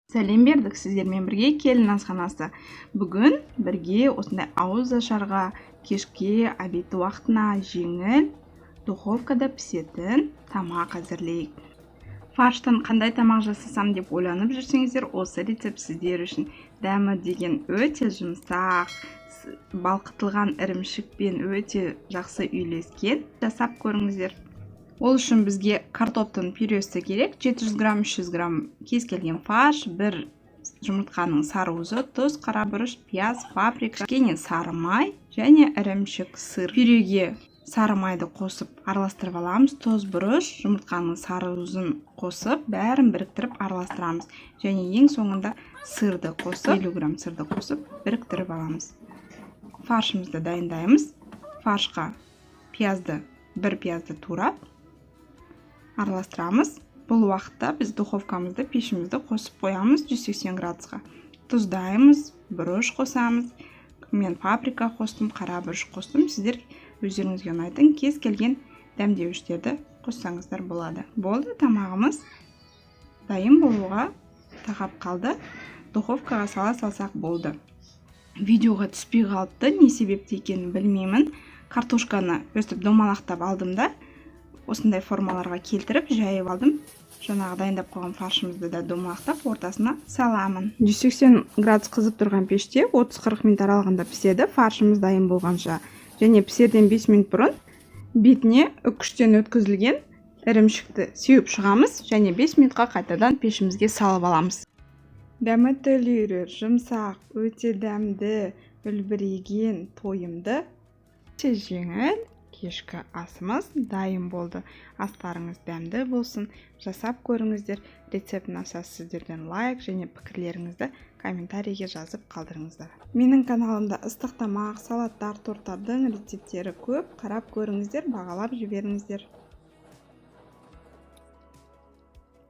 Сәлем бердік, сіздермен бірге Келін асханасы. Бүгін бірге осындай ауыз ашарға, кешке обед уақытына жеңіл духовкада пісетін тамақ әзірлейік. Фарштан қандай тамақ жасасам деп ойланып жүрсеңіздер, осы рецепт сіздер үшін. Дәмі деген өте жұмсақ, балқытылған ірімшікпен өте жақсы үйлескен. Жасап көріңіздер. Ол үшін бізге картоптың пюресі керек. 700 грамм, 300 грамм кез келген фарш, бір жұмыртқаның сары уызы, тұз, қара бұрыш, пияз, паприка, кішкене сары май және ірімшік, сыр. Пюреге сары майды қосып араластырып аламыз. Тұз, бұрыш, жұмыртқаның сары уызын қосып, бәрін біріктіріп араластырамыз. Және ең соңында сырды қосып, 50 грамм сырды қосып біріктіріп аламыз. Фаршымызды дайындаймыз. Фаршқа пиязды, бір пиязды турап араластырамыз. Бұл уақытта біз духовкамызды, пешімізді қосып қоямыз 180 градусқа. Тұздаймыз, бұрыш қосамыз. Мен паприка қостым, қара бұрыш қостым. Сіздер өздеріңізге ұнайтын кез келген дәмдеуіштерді қоссаңыздар болады. Болды, тамағымыз дайын болуға тақап қалды. Духовкаға сала салсақ болды. Видеоға түспей қалыпты, не себепті екенін білмеймін. Картошканы өстіп домалақтап алдым да, осындай формаларға келтіріп жайып алдым. Жаңағы дайындап қойған фаршымызды да домалақтап ортасына саламын. 180 градус қызып тұрған пеште 30-40 минут аралығында піседі. Фаршымыз дайын болғанша және пісерден 5 минут бұрын бетіне үккіштен өткізілген ірімшікті сеуіп шығамыз және 5 минутқа қайтадан пешімізге салып аламыз. Дәмі тіл үйірер, жұмсақ, өте дәмді, үлбіреген, тойымды, өте жеңіл кешкі асымыз дайын болды. Астарыңыз дәмді болсын, жасап көріңіздер. Рецепт ұнаса, сіздерден лайк және пікірлеріңізді комментарийге жазып қалдырыңыздар. Менің каналымда ыстық тамақ, салаттар, торттардың рецепттері көп, қарап көріңіздер, бағалап жіберіңіздер.